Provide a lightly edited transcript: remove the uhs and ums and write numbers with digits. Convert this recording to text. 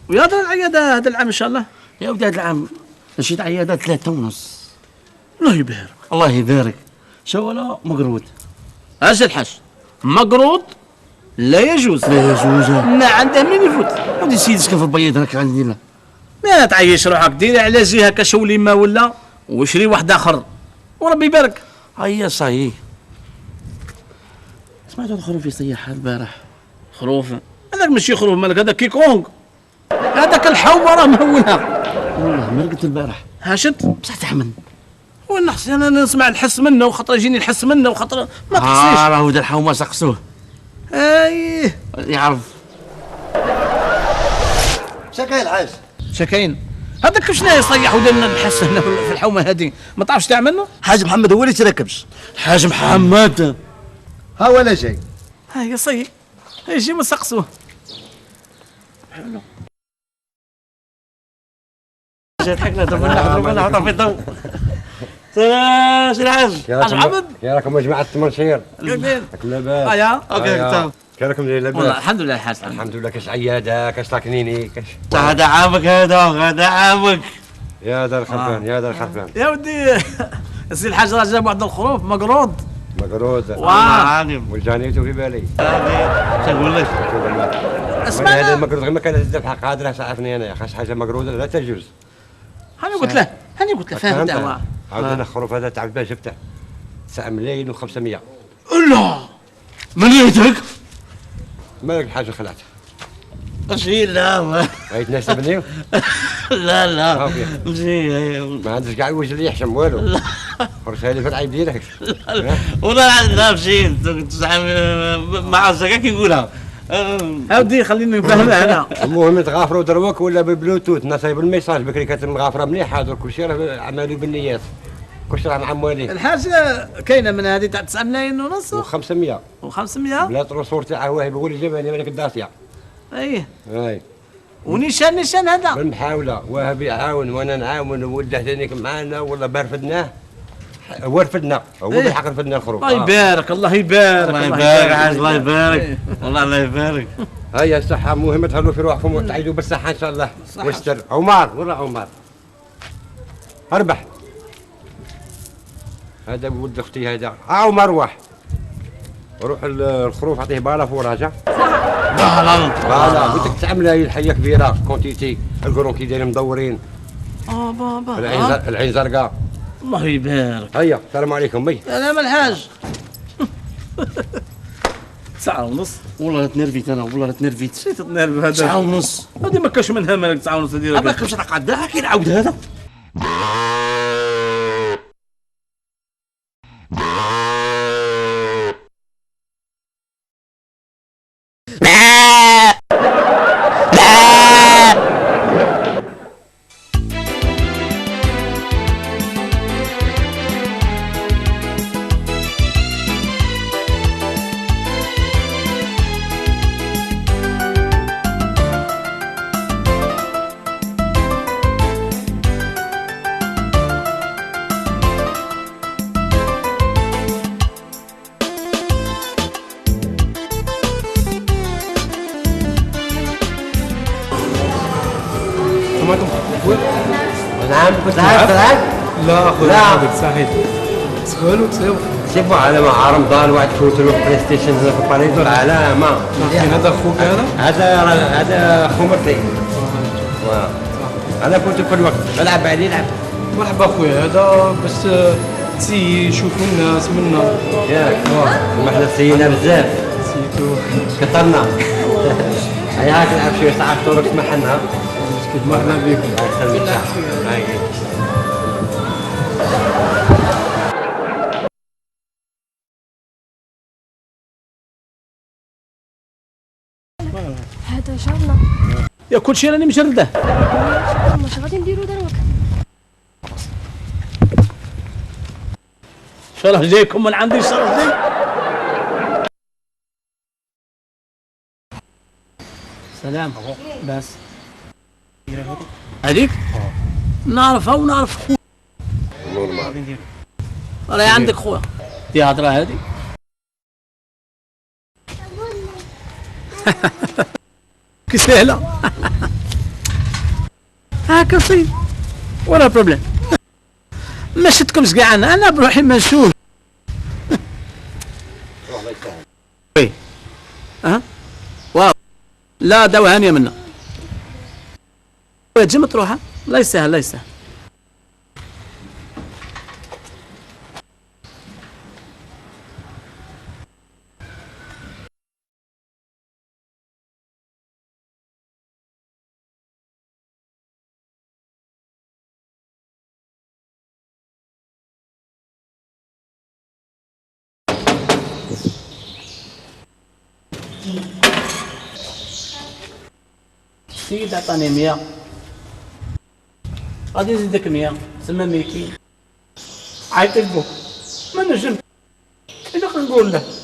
ويا دار العيادة هذا العام ان شاء الله. يا ودي هذا العام مشيت عيادة 3.5. الله يبارك. الله يبارك. شوالا مقرود. اش الحاج مقرود لا يجوز. لا يجوز. ما عنده من يفوت. ودي سيدي سكن في البيض هناك عندي لا. ما تعيش روحك، دير على جهة كشولي ما ولا وشري واحد اخر وربي يبارك. هيا صحيح. سمعت هذا خروف يصيح البارح. خروف؟ هذاك ماشي خروف مالك، هذاك كيكونغ، هذاك الحومه راه مهولها. والله ما رقدت البارح. هاشت بصح تحمل. ونحس انا نسمع الحس منه وخطره يجيني الحس منه وخطره ما تحسيش. راهو دار الحومه سقسوه. ايه يعرف. شكاين الحاج؟ شكاين هذاك شنو يصيح ودرنا الحس هنا في الحومه هذه، ما تعرفش تعملنا؟ حاج محمد هو اللي تركبش. الحاج محمد ها ولا جاي. ها هي صي يجي ما سقسوه. ضحكنا ضربنا حطها في الضوء. سلام سي الحاج. الحاج محمد. يا راكم يا جماعة التمنشير. كيفين؟ راكم لاباس؟ هيا OK. كي راكم دايرين والله لاباس؟ الحمد لله الحاج. الحمد لله. كاش عيادة كاش لاكنيني كاش. هذا عامك، هذا عامك. يا دار الخرفان يا دار الخرفان. يا ودي السي الحاج راه جاب واحد الخروف مقرود. مقرود. واه والجانيتو في بالي. اش نقول لك؟ اسمع هذا المقرود غير ما كان الذبحة قادرة سعفني انا، خاص حاجة مقروده لا تجوز. هاني قلت له، هاني قلت له فاهم دعوه. عاود انا الخروف هذا تعبت به جبته 9 ملايين و500. لا من يدك؟ مالك الحاجة خلعت؟ ماشي لا. بغيت تناسبني؟ لا لا ماشي. ما عندش كاع الوجه اللي يحشم والو. خرجها لي في العيب ديالك. والله لا مشيت ما عرفتش كاع كي نقولها. عاودي خليني نفهمها انا. المهم تغافروا دروك ولا بالبلوتوث، الناس بال message بكري كانت مغافره مليحة، درك كلشي راه عمالو بالنيات، كلشي راه مع مواليه. الحاجة كاينه من هذه تاع 9 ملايين ونص و500 و500 بلا transport تاعه واهب هو اللي جابها لي مالك الداسيه. ايه اي ونيشان نيشان هذا بالمحاوله، وهب يعاون وانا نعاون وولده ثانيك معانا والله بارفدناه. هو رفدنا، هو بالحق رفدنا الخروف. الله يبارك الله يبارك الله يبارك حاج الله يبارك والله الله يبارك. هيا الصحة المهم تهلوا في روحكم وتعيدوا بالصحة إن شاء الله. واستر عمر ولا عمر اربح. هذا ولد أختي هذا، عمر روح روح الخروف عطية بالا فوراجة. بالا بالا قلت لك 9 ملايين حية كبيرة quantité القرون كي دايرين مدورين. بابا العين زرقاء. الله يبارك. هيا السلام عليكم. مي سلام الحاج. 9:30. والله تنرفيت انا، والله تنرفيت. شي تتنرف هذا 9:30. هذه ما كاش منها مالك 9:30 ديالك. ما كاش تقعد كي نعاود هذا. نعم تلعب تلعب؟ لا اخويا لا صحيح سخون وتسيب سيبوا على مع رمضان واحد فوت له PlayStation هنا في باريس علامة. هذا خوك هذا؟ هذا خو مرتي. انا كنت في الوقت العب عليه لعب. مرحبا خويا، هذا باش تسيي شوفوا الناس منا ياك. ما حنا سينا بزاف سيتو كثرنا. هيا هاك نلعب شوية ساعة فطورك سمح لنا. مرحبا بكم. هذا جارنا. يا كلشي راني مجرده. واش غادي نديرو دروك؟ شرح جايكم من عندي شرح جاي. سلام بس هذيك نعرفها ونعرف خويا. راهي عندك خويا دي هضره هذه. كي سهلة. هاكا صي ولا problème. ما شفتكمش كاع، انا بروحي ما نشوف. oui اه واو، لا دواء هانيه منا. تجي مطروحه. الله يسهل الله يسهل. السيد عطاني 100، غادي نزيدك 100، تسمى 200. عيط لبوك ما نجم الا نقول له.